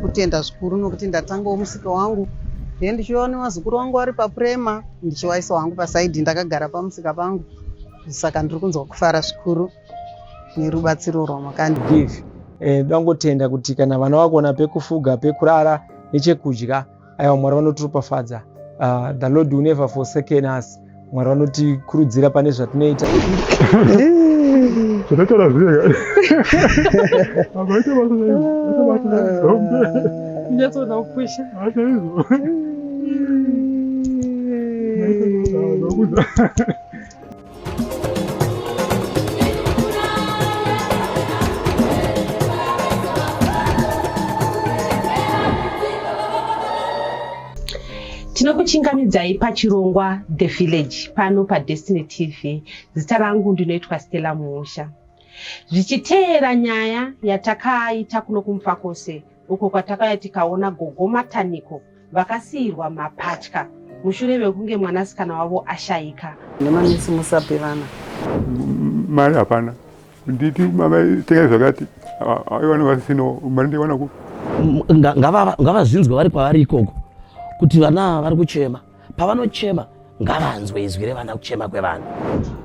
kutenda zvikuru nokuti ndatangawo musika wangu then ndichiva nevazukuru vangu vari papurema ndichivaisa wangu pasaidhi ndakagara pamusika pangu saka ndiri kunzwa kufara zvikuru nerubatsiro rwamakandi give eh, ndangotenda kuti kana vana vakuona pekufuga pekurara nechekudya aiwa mwari vanotiropafadza uh, the lord will never forsaken us mwari vanotikurudzira pane zvatinoita Zvinotaura zvega. Akaita basa chaizvo. Aita basa hombe. Kunyatsoona kupusha. Chaizvo. Ndokuza. Tinokuchingamidzai pachirongwa The Village pano paDestiny TV. Zita rangu ndinoitwa Stella Muusha. Zvichiteera nyaya yatakaita kuno kuMufakose uko kwatakauya tikaona gogo Mataniko vakasiirwa mapatya mushure mekunge mwanasikana wavo ashaika. Nemanesi musape vana. Mari hapana. Nditi mama tengai zvakati. Aiwa vasino mari ndaiwana kupi? Ngavazvinzwe vari kwavari ikoko kuti vana ava vari kuchema. Pavanochema ngavanzwe izwi revana kuchema kwevana.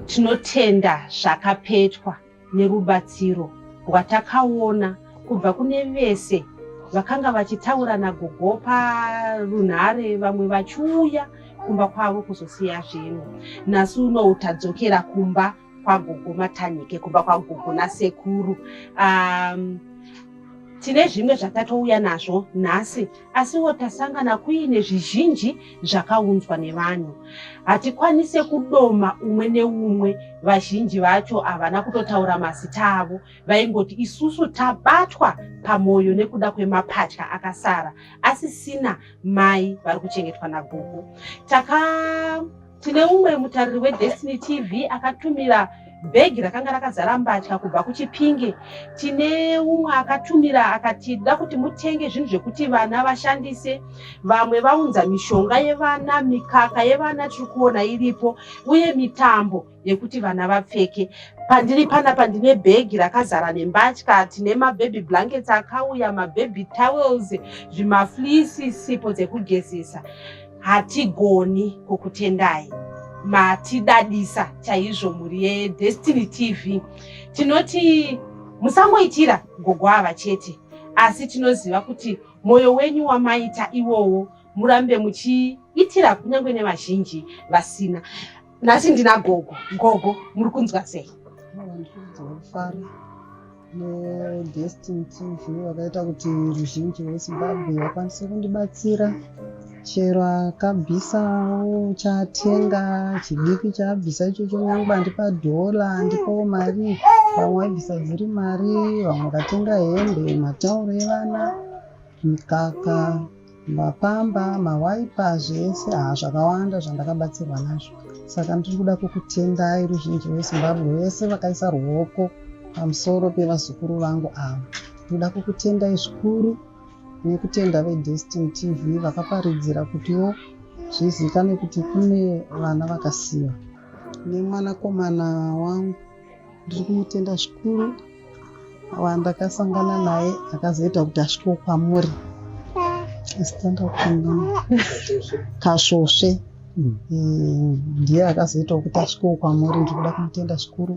Tinotenda zvakapetwa nerubatsiro rwatakaona kubva kune vese vakanga vachitaura nagogo parunhare, vamwe vachiuya kumba kwavo kuzosiya zvinhu. Nhasi unowu tadzokera kumba kwagogo Matanike, kumba kwagogo nasekuru. Tine zvimwe zvatatouya nazvo nhasi, asiwo tasangana kuine zvizhinji zvakaunzwa nevanhu. Hatikwanise kudoma umwe neumwe, vazhinji vacho havana kutotaura mazita avo, vaingoti isusu tabatwa pamwoyo nekuda kwemapatya akasara asisina mai vari kuchengetwa nagogo. Taka Tine umwe mutariri weDestiny TV akatumira bhegi rakanga rakazara mbatya kubva kuChipinge. Tine umwe akatumira akati da kuti mutenge zvinhu zvekuti vana vashandise. Vamwe vaunza mishonga yevana, mikaka yevana tiri kuona iripo uye mitambo yekuti vana vapfeke. Pandiri panapa ndine bhegi rakazara nembatya, tine mababy blankets akauya, mababy towels, zvimafleece, sipo dzekugezesa. Hatigoni kukutendai, matidadisa chaizvo mhuri yeDestiny TV. Tinoti musangoitira gogo ava chete, asi tinoziva kuti mwoyo wenyu wamaita iwowo murambe muchiitira kunyange nevazhinji vasina. Nhasi ndina gogo. Gogo, muri kunzwa sei? Ndinofara neDestiny TV vakaita kuti ruzhinji rweZimbabwe vakwanise kundibatsira chero akabvisawo chaatenga chidiki chaabvisa ichocho nyangwe andipa dhola andipawo mari vamwe vaibvisa dziri mari vamwe vakatenga hembe matauro evana mikaka Mapamba, mawaipa zvese haa zvakawanda zvandakabatsirwa nazvo saka ndiri kuda kukutendai ruzhinji rweZimbabwe vese vakaisa ruoko pamusoro pevazukuru vangu ava. Ndinoda kukutendai zvikuru nekutenda veDestiny TV vakaparidzira kutiwo zvizikanwe kuti kune vana vakasiwa. Nemwanakomana wangu ndiri kumutenda zvikuru wandakasangana naye akazoita kuti asvikewo kwamuri kasvosve mm. eh, ndiye akazoitawo kuti asvikewo kwamuri ndiri kuda kumutenda zvikuru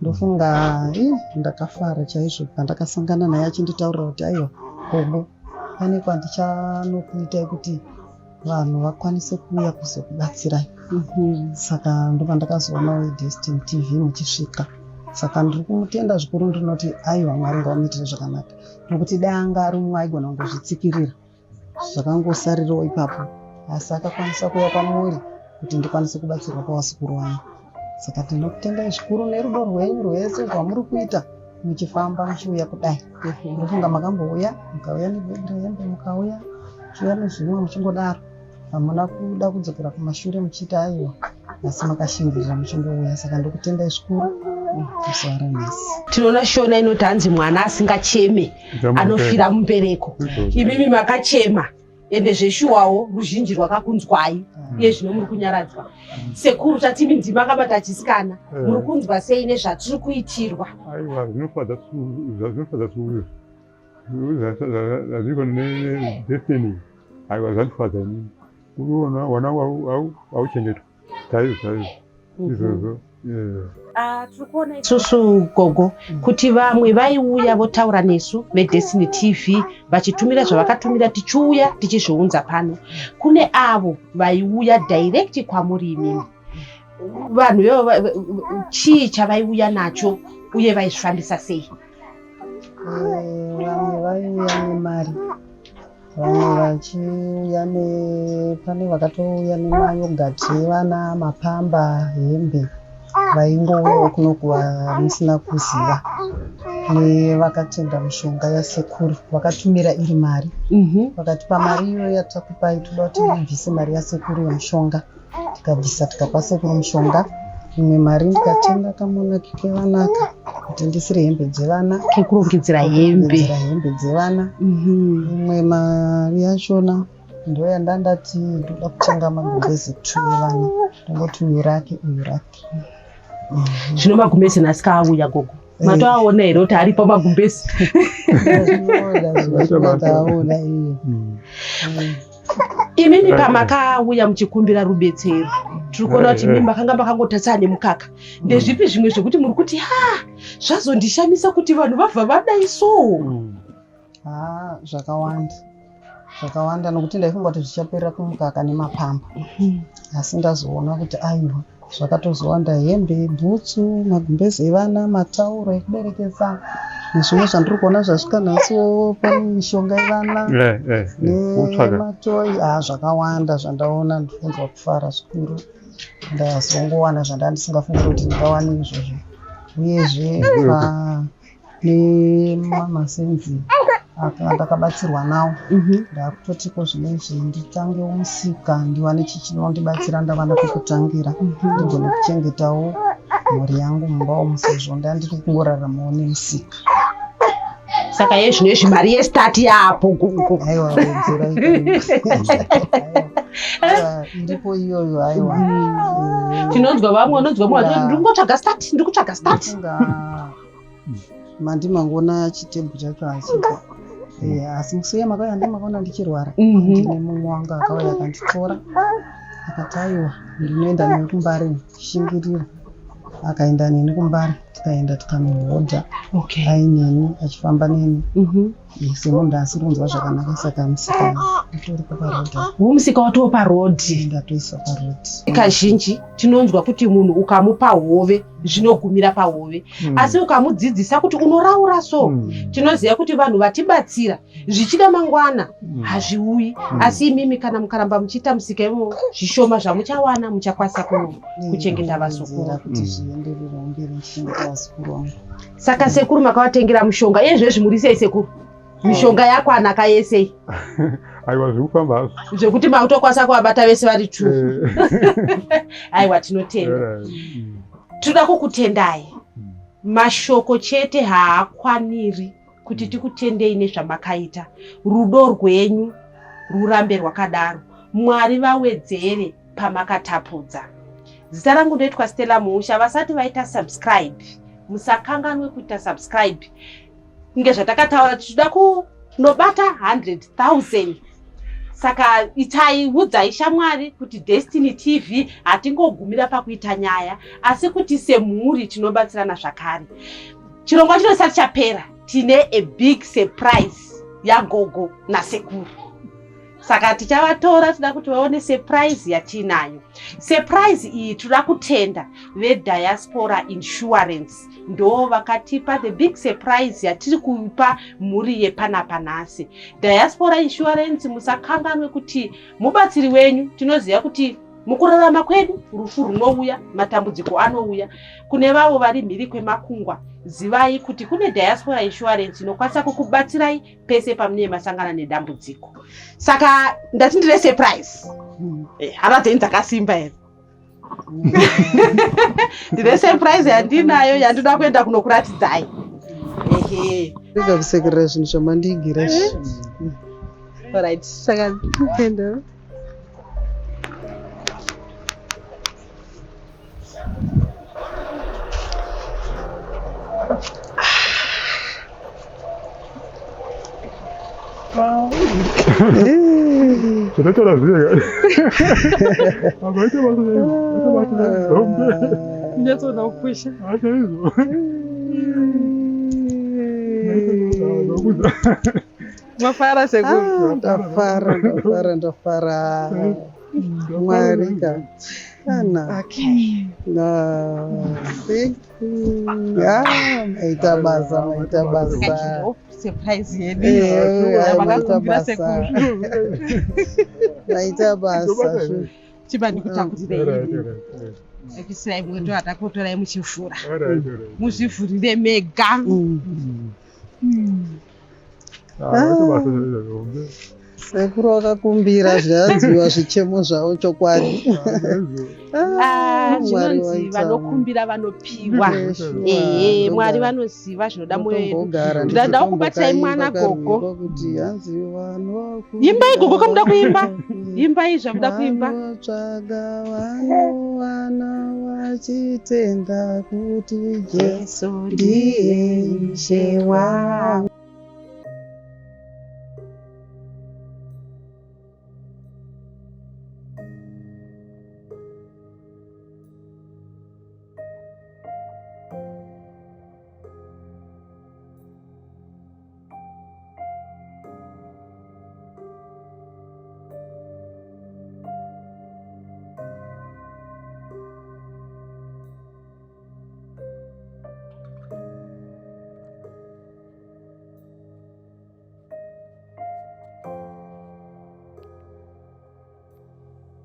ndofunga ndakafara chaizvo pandakasangana naye achinditaurira kuti aiwa gogo pane kwandichanokuitai kuti vanhu vakwanise kuuya kuzokubatsirai mhm. saka ndopandakazoonawo idestiny tv muchisvika saka ndiri kumutenda zvikuru ndinoti aiwa mwari ngawamuitire zvakanaka nokuti dai anga ari mumwe aigona kungozvitsikirira zvakangosarirawo ipapo asi akakwanisa kuuya kwamuri kuti ndikwanise kubatsirwa pavasikuru vangu saka tinokutendai zvikuru nerudo rwenyu rwese rwamuri kuita muchifamba muchiuya kudai ndofunga makambouya mukauya nebhegi rehembe mukauya muchiuya nezvimwe muchingodaro hamuna kuda kudzokera kumashure muchiita aiwa asi makashingirira muchingouya saka ndokutendai zvikuru muzuva ranhasi tinoona shona inoti hanzi mwana asingacheme anofira mumbereko imimi makachema ende zveshuwawo ruzhinji rwakakunzwai mm. iye zvino muri kunyaradzwa mm. sekuru tatimi ndimi akabata chisikana eh. muri kunzwa sei nezvatiri kuitirwa aiwa zvinofadza zvinofadza sure Zvazviko nedestiny aiwa zvandifadza inini. Unoona wana wauchengetwa chaizvo chaizvo izvozvo. Ah, tiri kuona isusu gogo kuti vamwe vaiuya votaura nesu vedestiny tv vachitumira zvavakatumira tichiuya tichizviunza pano kune avo vaiuya direct kwamuri imimi vanhu ivo chii chavaiuya nacho uye vaizvifambisa sei eh, vamwe vaiuya nemari vamwe vachiuya pane vakatouya nemayogati evana mapamba hembe vaingouyawo kuno kuva musina kuziva nevakatenga mishonga yasekuru vakatumira iri mari mhm. vakatipa mari iyoyo yatakupai toda kuti mubvise mari yasekuru yemushonga tikabvisa tikapa sekuru mushonga imwe mari ndikatenga kamonaki kevanaka kuti ndisire hembe dzevana kekurongedzera hembe hembe dzevana mhm. imwe mari yachona ndoyandandati ndoda kutenga magumbezi two evana ndongoti uyu rake uyu rake mhm. zvino magumbezi nhasi kaauya gogo eh. matoaona here kuti aripo magumbezi taona iye mm. Imimi pamakauya muchikumbira rubetsero tiri kuona kuti imimi makanga makangotatsana nemukaka ndezvipi zvimwe zvekuti muri kuti ha zvazondishamisa kuti vanhu vabva vadai so mm. ha zvakawanda zvakawanda nokuti ndaifunga kuti zvichaperera kumukaka nemapamba mhm. asi ndazoona kuti aiwa Zvakatozowanda hembe, bhutsu, magumbeze evana, matauro ekuberekesa nezvimwe zvandiri kuona zvasvika nhasiwo pane mishonga yevana eh, eh, eh, nematoyi ah, zvakawanda zvandaona ndikunzwa kufara zvikuru ndazongowana zvandandisingafungiri kuti ndingawane izvozvo uyezve nemamasenzi ndakabatsirwa nawo mhm. ndakutoti ko zvinezvi nditangewo musika ndiwane chichinondibatsira ndawana pekutangira mhm. ndigone kuchengetawo mhuri yangu mumba umu sezvo ndandiri kungoraramawo nemusika saka ye zvino izvi mari yestart yapo gogo aiwa wedzera iripo iyoyo aiwa mm. tinonzwa vamwe unonzwa mumwe ndiri kungotsvaga start ndiri kutsvaga start mandimangoona chitebhu chacho hachipo eh, asi musi uya makauya ndimakaona ndichirwara mhm. ndine mumwe wangu akauya akanditora akati aiwa ndinoenda newe kumbare shingirira akaenda neni kumbare tikaenda tikanohodha aineni achifamba neni mhm. Semunhu asiri kunzwa zvakanaka saka musika utoripo paroad. Huu musika watoo paroad. Ndatoisa paroad. Kazhinji tinonzwa kuti munhu ukamupa hove zvinogumira pahove mm. asi ukamudzidzisa kuti unoraura so mm. tinoziva kuti vanhu vatibatsira zvichida mangwana mm. hazviuyi mm. asi imimi kana mukaramba muchiita musika imomo zvishoma zvamuchawana muchakwanisa kuchengeta vazukuru. Kuti zvienderere mberi ndichengeta vazukuru vangu. Saka sekuru makavatengera mushonga iye zvezvi muri sei sekuru? Mishonga yakwana ka yese. Aiwa zviri kufamba hazvo. Zvekuti makutokwanisa kuvabata vese vari two. Eh. Aiwa tinotenda. Eh. Tinoda kukutendai. Mashoko chete haakwaniri kuti tikutendei nezvamakaita. Rudo rwenyu rurambe rwakadaro. Mwari vawedzere pamakatapudza. Zita rangu ndoitwa Stella Muusha. Vasati vaita subscribe musakanganwe kuita subscribe kunge zvatakataura tichida kunobata 100,000 saka itai udzai shamwari kuti Destiny TV hatingogumira pakuita nyaya asi kuti semhuri tinobatsirana zvakare. Chirongwa chino chisati chapera tine a big surprise yagogo nasekuru. Saka tichavatora tida kuti vaone surprise yatiinayo. Surprise iyi tinoda kutenda veDiaspora Insurance ndo vakatipa the big surprise yatiri kupa mhuri yepanapa nhasi. Diaspora Insurance musakanganwe kuti mubatsiri wenyu tinoziva kuti mukurarama kwedu rufu runouya, matambudziko anouya. Kune vavo vari mhiri kwemakungwa zivai kuti kune Diaspora Insurance inokwanisa kukubatsirai pese pamunenge masangana nedambudziko saka ndati ndine surprise hmm. eh, hama dzenyu dzakasimba here ndine surprise yandinayo yandinoda kuenda kunokuratidzai ehe rega kusekerera zvinhu zvamandiigira izvi eh? Alright, saka enda. Zvinotaura zvega. Amaita basa chaizvo. Maita basa hombe. Ndinyatsona kupusha. Ah, chaizvo. Mafara sekuru. Ah, ndafara, ndafara, ndafara. Mwari ka. Ana. Okay. Na, thank you. Ah, maita basa, maita basa. Surprise yedu. Eh, maita Makakumbira basa. sekuru. Maita basa. Chiba ndikutakurirei. Ekisirai mweto atakutorai muchivhura. Muzvivhurire mega. Sekuru vakakumbira zvanziwa zvichemo zvavo chokwadi. Ah, Ah, Mwari zvinonzi waita. vanokumbira vanopiwa. Eh, shuwa, Ehe, Mwari ndogara- vanoziva zvinoda mwoyo yedu. ndotombogara Ndinoda kukubatsirai mwana ndichitombokaimba gogo. karwimbo kuti hanzi vanokumbira Imbai gogo kamuda kuimba. vanokumbira. Imbai zvamuda kuimba. Vanotsvaga vanowana vachitenda kuti Jesu Jesu ndiye Ishe wavo.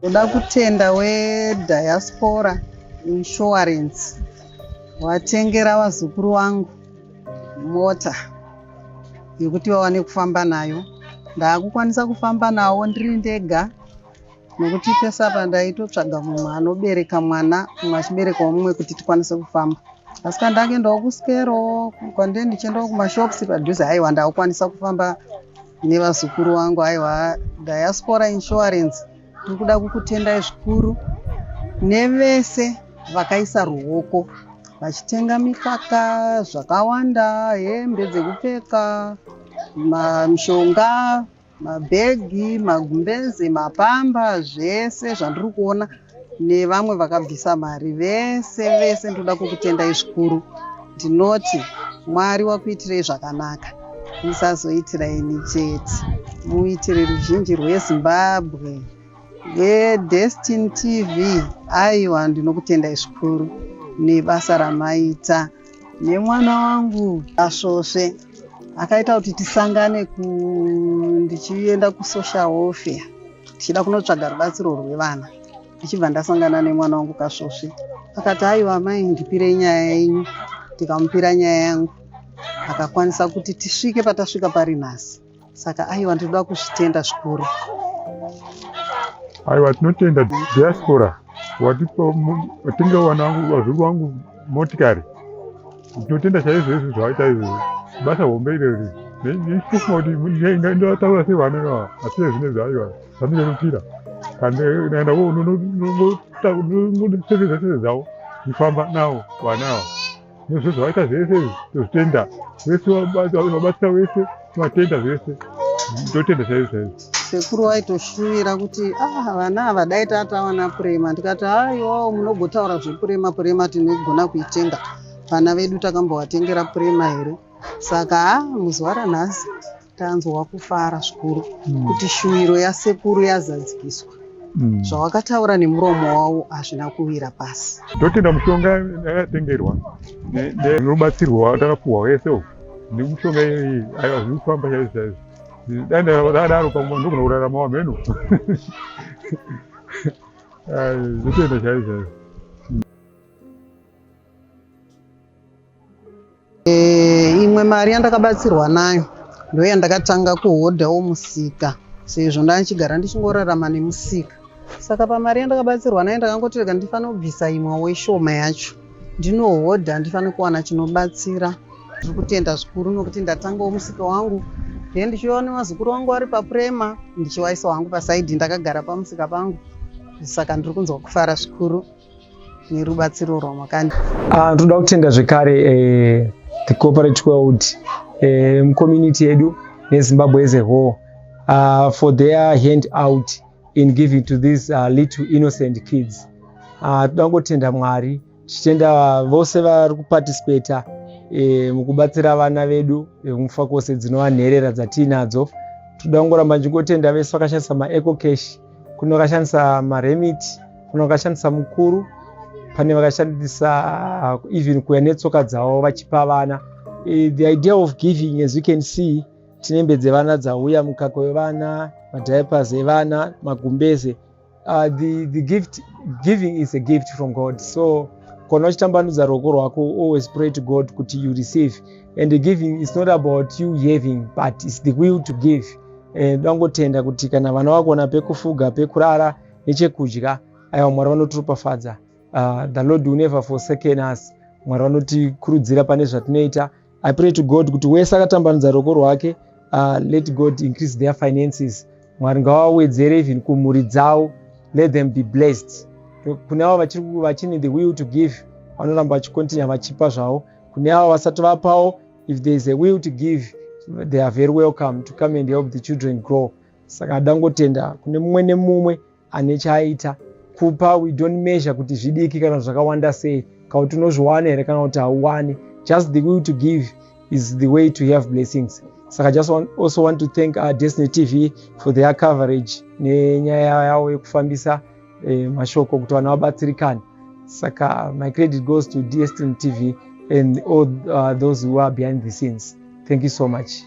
Ndoda kutenda weDiaspora Insurance watengera vazukuru vangu mota yekuti vawane kufamba nayo. Ndaakukwanisa kufamba nawo ndiri ndega nokuti pese apa ndaitotsvaga mumwe anobereka mwana, mumwe achiberekawo mumwe kuti tikwanise kufamba. Asi kana ndakuendawo kusikero, kwandinenge ndichiendawo kumashops padhuze, aiwa ndakukwanisa kufamba nevazukuru vangu. Aiwa Diaspora Insurance tiri kuda kukutendai zvikuru nevese vakaisa ruoko vachitenga mikaka zvakawanda, hembe dzekupfeka, mishonga, mabhegi, magumbeze, mapamba, zvese zvandiri kuona nevamwe vakabvisa mari vese vese ndoda kukutendai zvikuru. Ndinoti Mwari wakuitirei zvakanaka, musazoitira ini chete, muitire ruzhinji rweZimbabwe veDestiny TV. Aiwa, ndinokutendai zvikuru nebasa ramaita nemwana wangu Asvosve akaita kuti tisangane ndichienda kusocial welfare tichida kunotsvaga rubatsiro rwevana, ndichibva ndasangana nemwana wangu Kasvosve akati aiwa amai ndipirei nyaya yenyu, ndikamupira nyaya yangu akakwanisa kuti tisvike patasvika pari nhasi. Saka aiwa ndinoda kuzvitenda zvikuru. Aiwa tinotenda diaspora watipa watenga vana vangu vazukuru vangu motikari. Tinotenda chaizvo izvo zvawaita izvozvo. Basa hombe irori. Ndichitofunga kuti ndingataura sei vana ivava asi zvinezvi aiwa zvandirerukira. Kana ndaenda unongosevedza sevedzawo ndichifamba navo vana ava. Nezvo zvawaita zvese izvi tozvitenda. Vese vabatsira vese tinotenda zvese. Ndotenda chaizvo chaizvo. Sekuru vaitoshuvira kuti ah, vana ava dai tatawana purema, ndikati haiwawo munogotaura zvepurema, purema tinogona kuitenga, vana vedu takambovatengera purema here? Saka ah, muzuva ranhasi tanzwa kufara zvikuru kuti shuviro yasekuru yazadzikiswa. Zvawakataura nemuromo wavo hazvina kuwira pasi. Ndotenda mushonga yakatengerwa nerubatsirwo watakapuhwa wese uku nemishonga iyoyi aiwa zviri kufamba chaizvo chaizvo. Dai ndadaro pamwe ndogona kurarama wamheno. Ndotenda chaizvo chaizvo. Imwe mari yandakabatsirwa nayo ndoyandakatanga kuhodhawo musika sezvo ndaichigara ndichingorarama nemusika. Saka pamari yandakabatsirwa nayo ndakangoti rega ndifanire kubvisa imwewo ishoma yacho ndinohodha ndifanire kuwana chinobatsira. Ndiri kutenda zvikuru nokuti ndatangawo musika wangu then ndichiona nevazukuru vangu vari papurema ndichivaisawo hangu pasaidhi ndakagara pamusika pangu. Saka ndiri kunzwa kufara zvikuru nerubatsiro rwamakandi. Ndoda kutenda zvekare the corporate world mucommunity yedu. neZimbabwe as a whole for their hand out in giving to these little innocent kids. Toda kungotenda Mwari, tichitenda vose vari kuparticipata mukubatsira vana vedu vekuMufakose, dzinova nherera dzatiinadzo. Toda kungoramba ndichingotenda vese vakashandisa maEcoCash, kune vakashandisa maRemit, kune vakashandisa Mukuru, pane vakashandisa even kuuya netsoka dzavo vachipa vana. The idea of giving, as you can see, tine hembe dzevana dzauya, mukaka wevana, madiapers evana, magumbeze. The gift giving is a gift from God, so kana uchitambanudza ruoko rwako, always pray to God kuti you receive. And the giving is not about you having, but it's the will to give. Dangotenda kuti kana vana vakuona pekufuga, pekurara nechekudya, aiwa, Mwari vanotiropafadza. The Lord will never forsaken us. Mwari vanotikurudzira pane zvatinoita. I pray to God kuti wese akatambanudza ruoko rwake, let God increase their finances. Mwari ngavawedzere even kumhuri dzavo. Let them be blessed. Kune avo vachine the will to give, vanoramba vachicontinue vachipa zvavo. Kune avo vasati vapawo, if there is a will to give, they are very welcome to come and help the children grow. Saka dangotenda kune mumwe nemumwe ane chaaita kupa. We don't measure kuti zvidiki kana zvakawanda sei, kana kuti unozviwana here kana kuti hauwani. Just the will to give is the way to have blessings. Saka just also want to thank Destiny TV for their coverage nenyaya yavo yekufambisa mashoko kuti vanhu vabatsirikane. Saka my credit goes to Destiny TV and all those who are behind the scenes. Thank you so much.